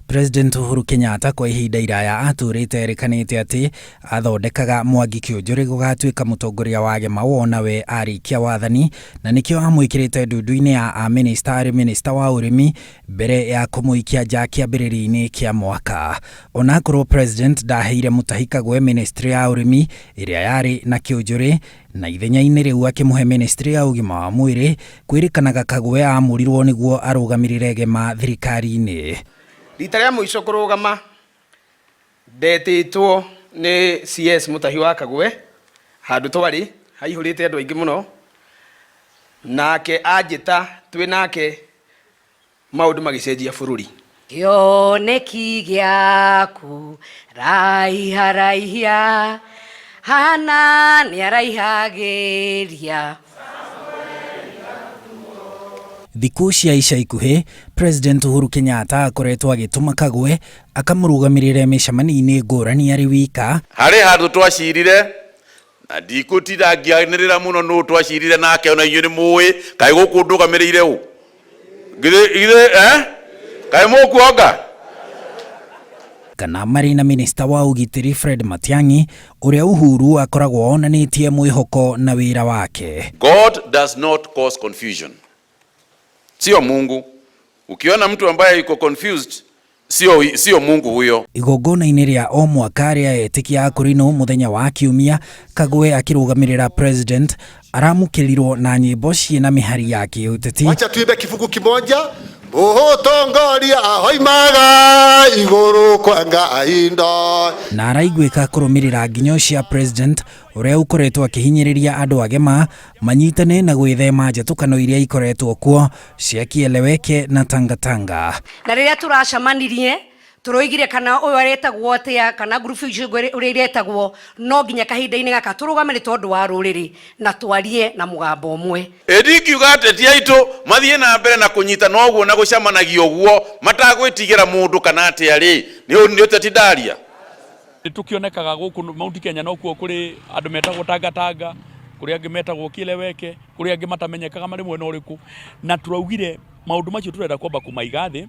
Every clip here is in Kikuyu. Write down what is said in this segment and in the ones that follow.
President Uhuru Kenyatta kwa ihinda iraya atũrĩte erĩkanĩte atĩ athondekaga Mwangi Kĩũnjũrĩ gũgatuĩka mũtongoria wa Gema wona we arĩkia wathani, na nĩkĩo amwĩkĩrĩte ndundu-inĩ ya amĩnĩsta arĩ mĩnĩsta wa ũrĩmi mbere ya kũmũikia nja kĩambĩrĩria-inĩ kĩa mwaka. Onakorwo President ndaheire Mutahi Kagwe mĩnĩstrĩ ya ũrĩmi ĩrĩa yarĩ na Kĩũnjũrĩ, na ithenya-inĩ rĩu akĩmũhe mĩnĩstrĩ ya ũgima wa mwĩrĩ, kwĩrĩkanaga Kagwe aamũrirwo nĩguo arũgamĩrĩre Gema thirikari-inĩ. Rita rĩa mũico kũrũgama ndetĩtwo nĩ CS Mutahi wa Kagwe handũ twarĩ haihũrĩte andũ aingĩ mũno, nake anjĩta twĩ nake maũndũ magĩcenjia bũrũri. Kĩoneki gĩaku raiha raihia, Hana nĩaraihagĩria. Thikũ cia ica ikuhĩ, President Uhuru Kenyatta akoretwo agĩtũma Kagwe akamũrũgamĩrĩre mĩcemanio-inĩ ngũrani arĩ wika. Harĩ handũ twacirire na ndikũtinda ngĩanĩrĩra mũno nũ twacirire nake ona inyuĩ nĩ mũĩ kaĩ gũkũ ndũgamĩrĩire ũ githĩ githĩ eh kaĩ mũkuonga. Kana marĩ na minista wa ũgitĩri Fred Matiang'i ũrĩa Uhuru akoragwo onanĩtie mwĩhoko na wĩra wake. God does not cause confusion. Sio Mungu. Ukiona mtu ambaye yuko confused, sio Mungu huyo. Igongona-inĩ rĩa o mwaka rĩa etĩkia a Kũrinũ mũthenya wa Kiumia, Kagwe akĩrũgamĩrĩra President aramũkĩrirwo na nyĩmbo ciĩna mĩhari ya kĩũteti. Wacha tuimbe kifungu kimoja. Mũtongoria hoimaga igũrũ kwa Ngai ndo. Na araiguĩka kũrũmĩrĩra nginyo cia President ũrĩa ũkoretwo akĩhinyĩrĩria andũ agema manyitane na gwĩthema njatũkano iria ikoretwo kuo cia Kieleweke na Tangatanga. Na rĩrĩa tũracemanirie tũroigire kana ũyũ aretagwo atĩa kana ngurubu icio ũrĩa iretagwo, no nginya kahinda-inĩ gaka tũrũgame nĩ tondũ wa rũrĩrĩ na twarie na mũgambo ũmwe. Ĩndĩ ingiuga ateti aitũ mathiĩ na mbere na kũnyitana ũguo na gũcemanagia ũguo matagwĩtigĩra mũndũ kana atĩa rĩ, nĩ ũteti ndaria. Nĩ tũkĩonekaga gũkũ Mount Kenya nokuo kũrĩ andũ metagwo Tangatanga, kũrĩ angĩ metagwo Kieleweke, kũrĩ angĩ matamenyekaga marĩ mwena ũrĩkũ, na tũraugire maũndũ macio tũrenda kwamba kũmaiga thĩ,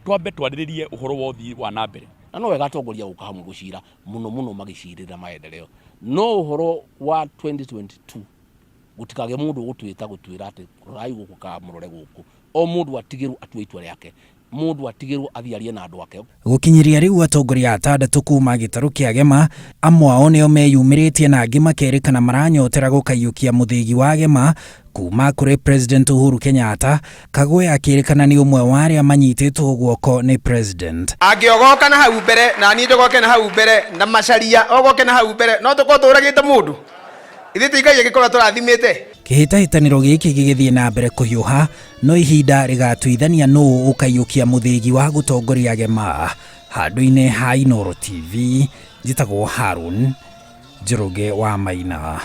twambe twarĩrĩrie ũhoro wa ũthii wa na mbere. Na no wega atongoria gũka hamwe gũcira mũno mũno magĩcirĩra maendeleo, no ũhoro wa 2022 gũtikagĩe mũndũ ũgũtwĩta gũtwĩra atĩ rorai gũkũ kana mũrore gũkũ, o mũndũ atigĩrwo atue itua rĩake, mũndũ atigĩrwo athiĩ arie na andũ ake. Gũkinyĩria rĩu atongoria atandatũ kuma gĩtarũ kĩa Gema, amwe ao nĩo meyumĩrĩtie na angĩ makerĩkana maranyotera gũkaiyũkia mũthĩgi wa Gema kuma kũrĩ President Uhuru Kenyatta, Kagwe akĩrĩkana nĩ ũmwe wa arĩa manyitĩtwo guoko nĩ President. Angĩogoka na hau mbere na niĩ njogoke na hau mbere na Macharia ogoke na hau mbere, no tũkorwo tũragĩte mũndũ? Ithuĩ ti Ngai angĩkorwo tũrathimĩte. Kĩhĩtahĩtanĩro gĩkĩ gĩgĩthiĩ na mbere kũhiũha, no ihinda rĩgatuithania nũũ ũkaiyũkia mũthĩgi wa gũtongoria Gema. Handũ-inĩ ha Inooro TV, njĩtagwo Harun Njoroge wa Maina.